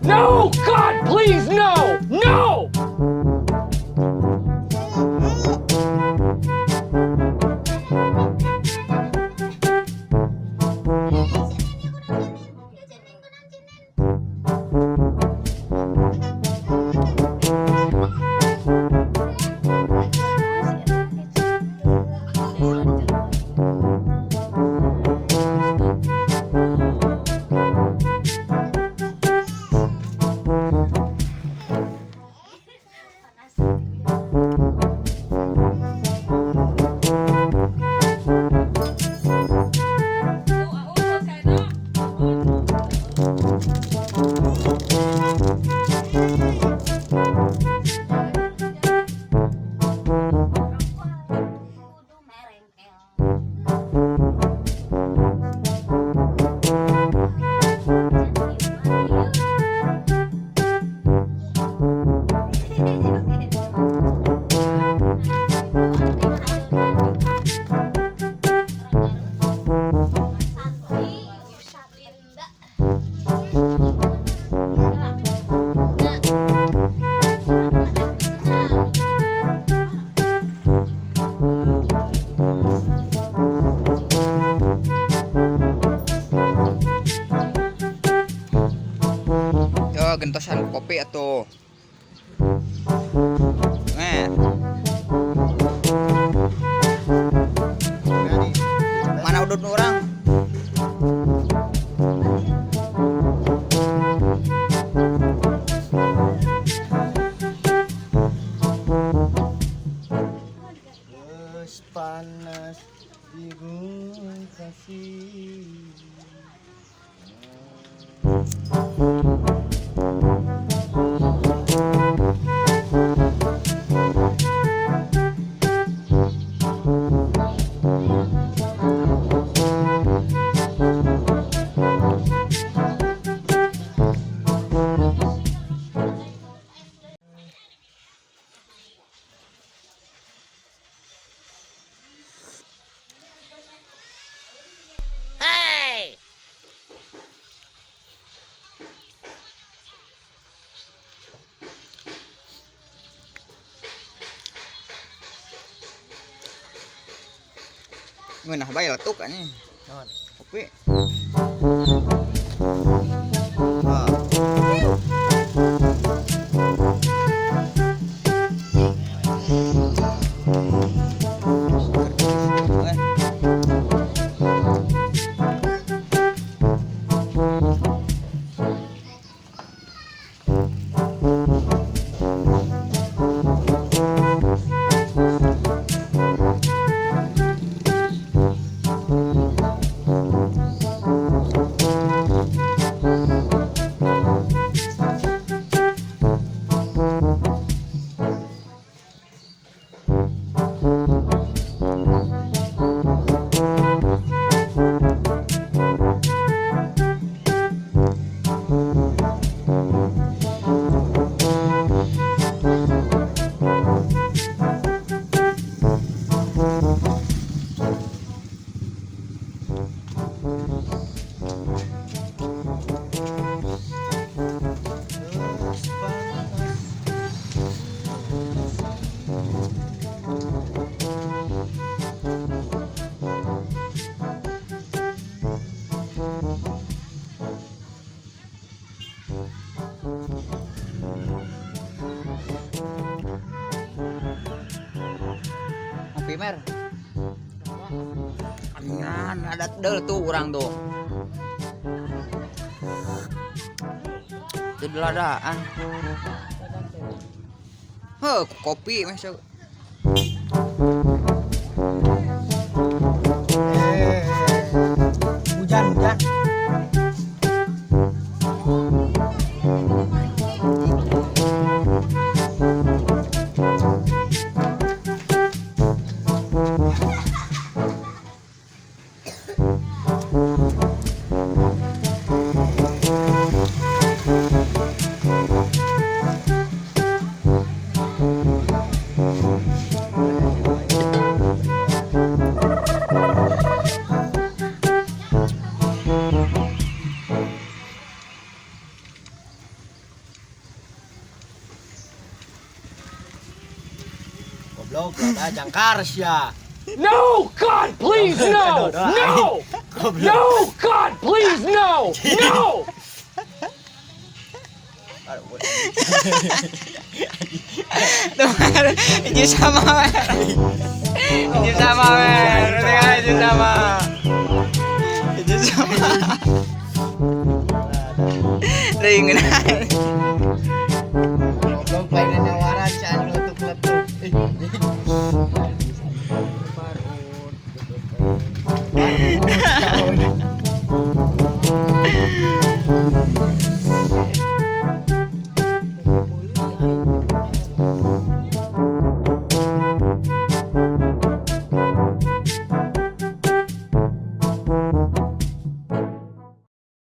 No! God, please, no! No! Yo, gentosan kopi atuh. Nah. Mana udut nu urang? Geus panas bingung kasih. Ngeunah bae letuk anjing. Naon? Kopi. Ah. Eh. Geus panas. Ngopi mer. Angan ada del tuh urang tuh. Itu deladaan. Heh, kopi masuk. Eh. Goblok, ada jangkar sia. No! God, please, no! No! Goblok. No! God, please, no! No! Tuh, Mer. Hiji sama, Mer. Hiji sama, Mer. Tinggal hiji sama. Hiji sama. Ring. Goblok lain nawaran sia letuk-letuk. Ih.